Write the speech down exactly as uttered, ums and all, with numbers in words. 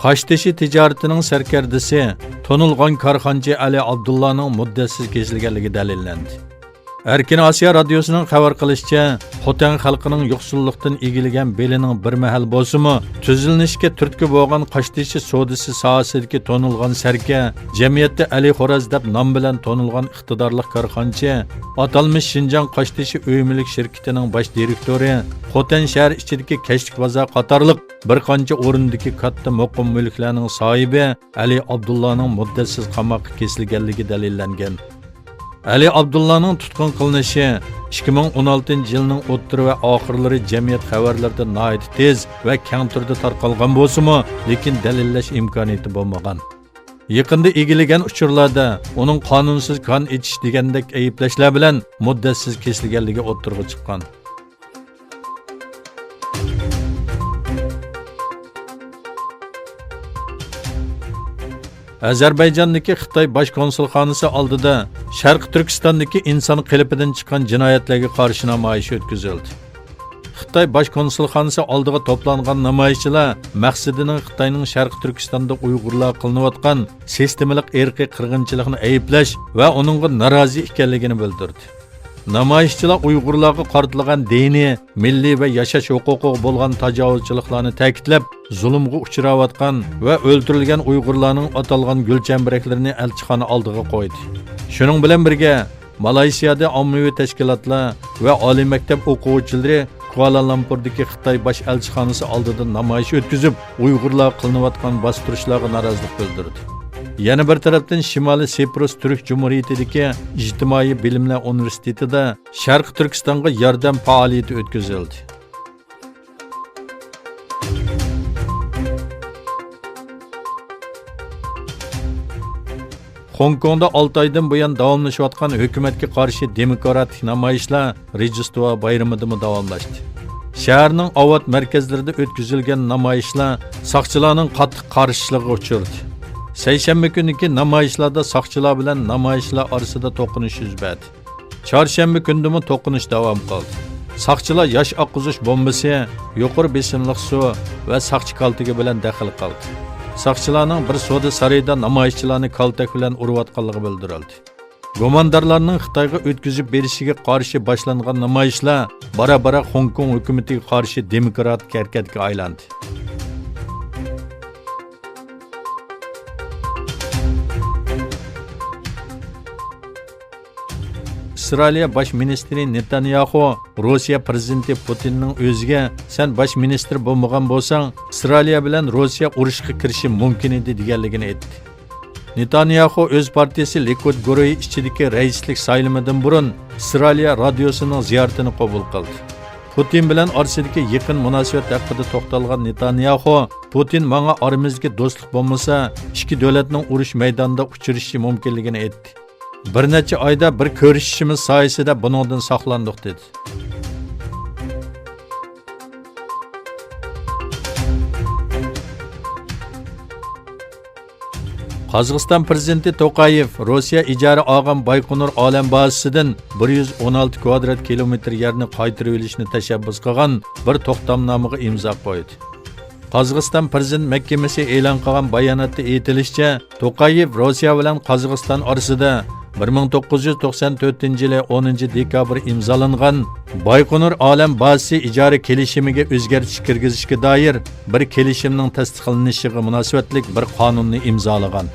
قاشتېشى تىجارىتىنىڭ سەركەردىسى، تونۇلغان كارخانىچى ئەلى ئابدۇللانىڭ مۇددەتسىز كېسىلگەنلىكى دەلىللەندى. ئەركىن ئاسىيا رادىيوسىنىڭ خەۋەر قىلىشىچە، خوتەن خەلقىنىڭ يوقسۇللۇقتىن ئىگىلىگەن بېلىنىڭ بىر مەھەل بولسىمۇ، تۈزلىنىشكە تۈرتكە بولغان قاشتېشى سودىسى ساھەسىدىكى تونۇلغان سەركە، جەمئىيەتتە ئەلى خوراز دەپ نام بىلەن تونۇلغان ئىقتىدارلىق كارخانىچى، ئاتالمىش شىنجاڭ قاشتېشى ئۆي مۈلۈك شىركىتىنىڭ باش دىرېكتورى، خوتەن شەھەر ئىچىدىكى كەچلىك بازار قاتارلىق بىر قانچە ئورۇندىكى كاتتا مۇقىم مۈلۈكلەرنىڭ ساھىبى ئەلى ئابدۇللانىڭ مۇددەتسىز قاماققا كېسىلگەنلىكى دەلىللەنگەن. ئەلى ئابدۇللانىڭ تۇتقۇن قىلىنىشى ئىككى مىڭ ئون ئالتىنچى يىلنىڭ ئوتتۇرا ۋە ئاخىرلىرى جەمئىيەت خەۋەرلىرىدە ناھايىتى تېز ۋە كەڭ تۈردە تارقالغان بولسىمۇ، لېكىن دەلىللەش ئىمكانىيىتى بولمىغان. يېقىندا ئىگىلىگەن ئۇچۇرلاردا ئۇنىڭ قانۇنسىز كان ئېچىش دېگەندەك ئەيىبلەشلەر بىلەن مۇددەتسىز كېسىلگەنلىكى ئوتتۇرىغا چىققان. ئەزەربەيجاندىكى خىتاي باش كونسۇلخانىسى ئالدىدا شەرقىي تۈركىستاندىكى ئىنسان قېلىپىدىن چىققان جىنايەتلەرگە قارشى نامايىش ئۆتكۈزۈلدى. خىتاي باش كونسۇلخانىسى ئالدىغا توپلانغان نامايىشچىلار مەقسىتىنىڭ خىتاينىڭ شەرقىي تۈركىستاندا ئۇيغۇرلارغا قىلىنىۋاتقان سىستېمىلىق ئىرقىي قىرغىنچىلىقنى ئەيىبلەش ۋە ئۇنىڭغا نارازى ئىكەنلىكىنى بىلدۈردى. نامايىشچىلار ئۇيغۇرلارغا قارىتىلغان دىنىي، مىللىي ۋە ياشاش ھوقۇقىغا بولغان تاجاۋۇزچىلىقلارنى تەكىتلەپ، زۇلۇمغا ئۇچراۋاتقان ۋە ئۆلتۈرۈلگەن ئۇيغۇرلارنىڭ ئاتالغان گۈل چەمبىرەكلىرىنى ئەلچىخانا ئالدىغا قويدى. شۇنىڭ بىلەن بىرگە، مالايسىيادا ئاممىۋى تەشكىلاتلار ۋە ئالىي مەكتەپ ئوقۇغۇچىلىرى كۇئالالامپۇردىكى خىتاي باش ئەلچىخانىسى ئالدىدا نامايىش ئۆتكۈزۈپ، ئۇيغۇرلارغا قىلىنىۋاتقان باستۇرۇشلارغا نارازىلىق بىلدۈردى. يەنە بىر تەرەپتىن، شىمالىي سىپرۇس تۈرك جۇمھۇرىيىتىدىكى ئىجتىمائىي بىلىملەر ئۇنىۋېرسىتېتىدا شەرقىي تۈركىستانغا ياردەم پائالىيىتى ئۆتكۈزۈلدى. خوڭكوڭدا ئالتە ئايدىن بۇيان داۋاملىشىۋاتقان ھۆكۈمەتكە قارشى دېموكراتىك نامايىشلار روژدوستۋا بايرىمىدىمۇ داۋاملاشتى. شەھەرنىڭ ئاۋات مەركەزلىرىدە ئۆتكۈزۈلگەن نامايىشلار ساقچىلارنىڭ قاتتىق قارشىلىقىغا ئۇچرىدى. سەيشەنبە كۈنىكى نامايىشلاردا ساقچىلار بىلەن نامايىشلار ئارىسىدا توقۇنۇش يۈز بەردى. چارشەنبە كۈندىمۇ توقۇنۇش داۋام قىلدى. ساقچىلار ياش ئاققۇزۇش بومبىسى، يۇقىرى بېسىملىق سۇ ۋە ساقچى كالتىكى بىلەن دەخلى قىلدى. ساقچىلارنىڭ بىر سودا سارىيىدا نامايىشچىلارنى كالتەك بىلەن ئۇرۇۋاتقانلىقى بىلدۈرۈلدى. گۇماندارلارنىڭ خىتايغا ئۆتكۈزۈپ بېرىشىگە قارشى باشلانغان نامايىشلار بارا-بارا خوڭكوڭ ھۆكۈمىتىگە قارشى دېموكراتىك ھەرىكەتكە ئايلاندى. ئىسرائىلىيە باش مىنىستىرى نېتانياخۇ روسىيە پىرېزىدېنتى پۇتىننىڭ ئۆزىگە، «سەن باش مىنىستىر بولمىغان بولساڭ، ئىسرائىلىيە بىلەن روسىيە ئۇرۇشقا كىرىشى مۇمكىن ئىدى» دېگەنلىكىنى ئېيتتى. نېتانياخۇ ئۆز پارتىيىسى لىكۇد گۇرۇھى ئىچىدىكى رەئىسلىك سايلىمىدىن بۇرۇن ئىسرائىلىيە رادىيوسىنىڭ زىيارىتىنى قوبۇل قىلدى. پۇتىن بىلەن ئارىسىدىكى يېقىن مۇناسىۋەت ھەققىدە توختالغان نېتانياخۇ، «پۇتىن ماڭا ئارىمىزدىكى دوستلۇق بولمىسا، ئىككى دۆلەتنىڭ ئۇرۇش مەيدانىدا ئۇچرىشىشى مۇمكىنلىكىنى ئېيتتى. بىر نەچچە ئايدا بىر كۆرۈشۈشىمىز سايىسىدە بۇنىڭدىن ساقلاندۇق» دېدى. قازاقىستان پىرېزىدېنتى توقايېۋ روسىيە ئىجارە ئالغان بايقونۇر ئالەم بازىسىدىن بىر يۈز ئون ئالتە كۋادرات كىلومېتىر يەرنى قايتۇرۇۋېلىشنى تەشەببۇس قىلغان بىر توختامنامىغا ئىمزا قويدى. قازاقىستان پىرېزىدېنت مەھكىمىسى ئېلان قىلغان باياناتتا ئېيتىلىشىچە، توقايېۋ روسىيە بىلەن قازاقىستان ئارىسىدا بىر مىڭ توققۇز يۈز توقسان تۆتىنچى يىلى ئونىنچى دېكابىر ئىمزالانغان بايقونۇر ئالەم بازىسى ئىجارە كېلىشىمىگە ئۆزگەرتىش كىرگۈزۈشكە دائىر بىر كېلىشىمنىڭ تەستىقلىنىشىغا مۇناسىۋەتلىك بىر قانۇننى ئىمزالىغان.